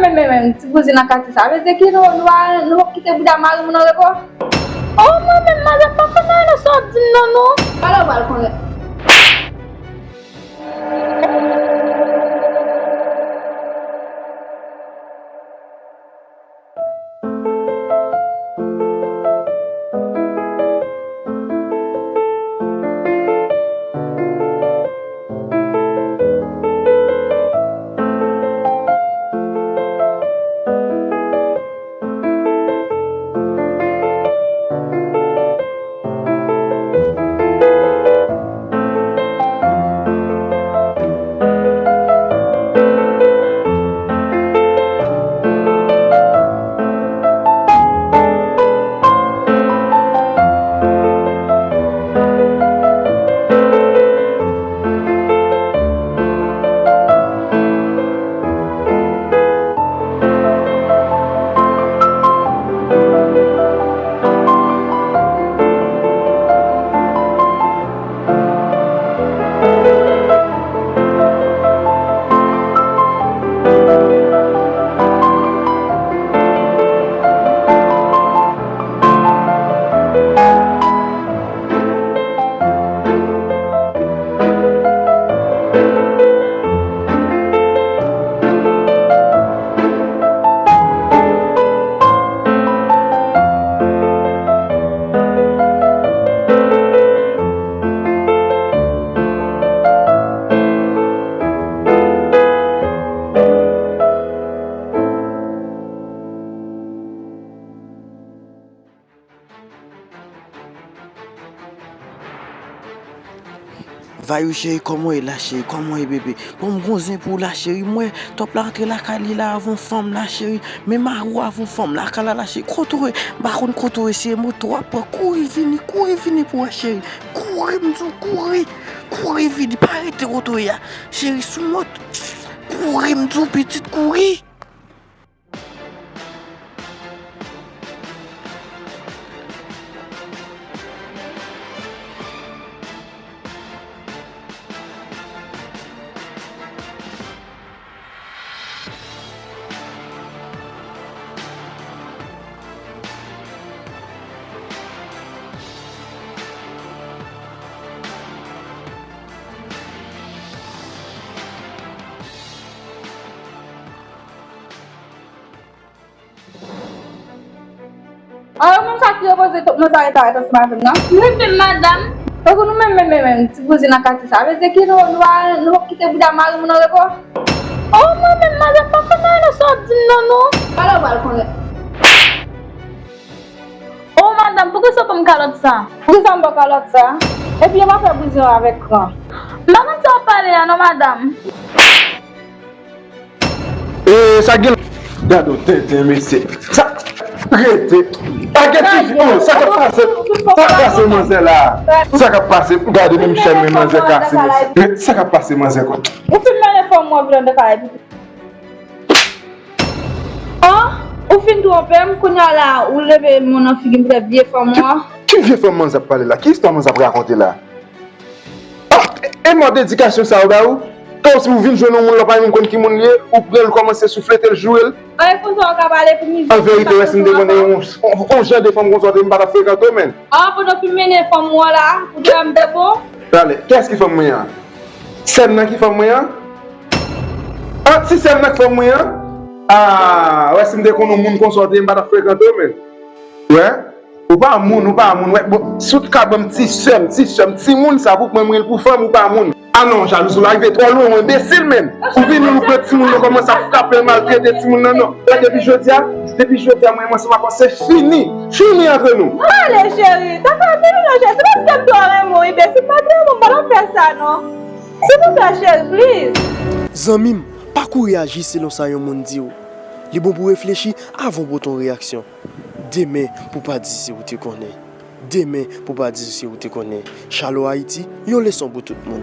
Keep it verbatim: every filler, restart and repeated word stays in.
Men, men, men, ti kouzin nan katye sa. Vle di ki nou, nou pa, nou pap kite bouda mari moun an repo? Oh, mwen menm, madanm, pa konn anyen nan sa w ap di m nan, non. Pale w pral konnen. Vayou cheri, kòman w ye la cheri? Kòman w ye bebe? Bon, m gon zen pou ou la cheri. M wè Top la antre lakay li la avè yon fanm la cheri. Men mari w avè yon fanm lakay la la cheri. Kote w ye? M pa konn kote w ye cheri. Moto w ap pran. Kouri vini, kouri vini pou wè cheri. Kouri m di w, kouri. Kouri vini, pa rete kote w ye a. Cheri sou mòt. Kouri m di w pitit, kouri. A, yo menm sa ki repoze tout nou sa rete avèk ansanm avè m nan. Wi, men madanm. Tankou nou menm, menm, menm, menm, ti kouzin nan katye sa. Vle di ki nou, nou pa, nou pap kite bouda mari moun an repo? Oh, mwen menm, madanm, pa konn anyen nan sa w ap di m nan, non. Pale w pral konnen. Oh, madanm, poukisa w ban m kalòt sa? Poukisa m ba w kalòt sa? Epi yo pa fè bouzen yo avèk kran. M pa konn sa w ap pale a, non, madanm. E sa gen. Gade yon tenten, mesye. Sa. Rete. A, gen ti fi, oh, sa k ap pase? Sa k ap pase, manzè la? Sa k ap pase? Gade menm chèn men manzè kase, mesye. Sa k ap pase, manzè, kwa? Ou fin mennen fanm mwen vle de kay. An, ou fin twonpe m, kounye a la, ou leve men w nan figi m poutèt vye fanm ou an. Ki vye fanm manzè ap pale la? Ki istwa manzè ap rakonte la? Ah, e mòd edikasyon sa yo ba ou? Kòmsi ou vin jwenn yon moun la, w pa menm konn ki moun li ye, ou pran l kòmanse souflete l, joure l. Ay, konsa w ka pale pou mizè. An verite, wè, si m te konnen yon, yon, yon jan de fanm konsa, m pa t ap frekante w, menn. Ah, pandan w fin mennen fanm ou an la, ou te wè m te bon? Talè, kiyès ki fanm mwen an? Sè m nan ki fanm mwen an? Ah, si sè m nan ki fanm mwen an? Ah, wè, si m te konn yon moun konsa w te ye, m pa t ap frekante w, menn. Wè, ou pa moun, ou pa moun. Wè, bon, si w t ka ban m ti sè m, ti sè m, timoun sa pou mwen, mwen l pou fanm, ou pa moun. Ah non, jalouz ou la rive twò lwen, ou enbesil, menn. Ou vini, ou pran timoun, ou kòmanse ap frape l, maltrete timoun nan, non. Wè, depi jodi a, depi jodi a, mwen, mwen, se pa panse fini. Fini antre nou. Ale, cheri, ta pa vini, non, cheri. Se paske m twò renmen w, enbesil, pa t renmen w, m pa t ap fè sa, non. Silvouplè, cheri, please. Zanmi m, pa kouri aji selon sa yon moun di w. Li bon pou w reflechi avan w pote yon reyaksyon. Demen pou w pa di se ou te konnen. Demen pou w pa di se ou te konnen. Chalo Ayiti, yon leson pou tout moun.